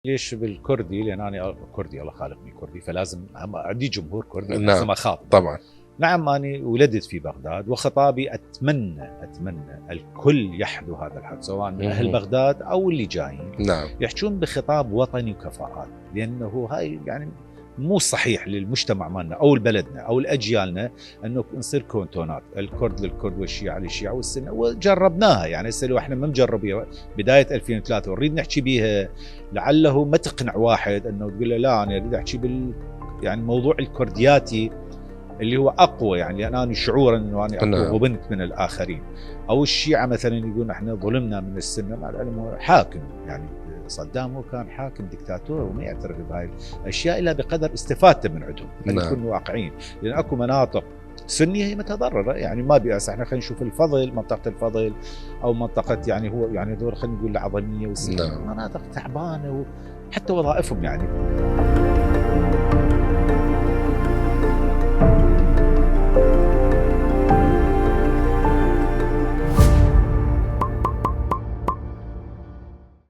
ليش بالكردي؟ لان انا كردي، الله خالقني كردي، فلازم عندي جمهور كردي، نعم. لازم اخاطب. طبعا. نعم، أنا ولدت في بغداد، وخطابي أتمنى الكل يحذو هذا الحد، سواء من أهل بغداد أو اللي جايين. نعم. يحجون بخطاب وطني وكفاءات، لأنه هاي يعني مو صحيح للمجتمع مالنا أو لبلدنا أو لأجيالنا أنه نصير كونتونات، الكرد للكرد والشيعة للشيعة والسنة، وجربناها يعني هسه لو احنا ما مجربيها بداية 2003 ونريد نحكي بيها، لعله ما تقنع واحد أنه تقول له لا أنا أريد أحكي يعني موضوع الكردياتي اللي هو اقوى، يعني انا شعورا انه انا اقوى وبنت من الاخرين. او الشيعه مثلا يقولون احنا ظلمنا من السنه، مع العلم هو حاكم، يعني صدام هو كان حاكم دكتاتور وما يعترف بهاي الاشياء الا بقدر استفادته من عندهم. نكون واقعيين، لان اكو مناطق سنيه هي متضرره، يعني ما بيأس. احنا خلينا نشوف الفضل، منطقه الفضل او منطقه يعني هو يعني دول خلينا نقول العظميه والسنه، مناطق تعبانه وحتى وظائفهم يعني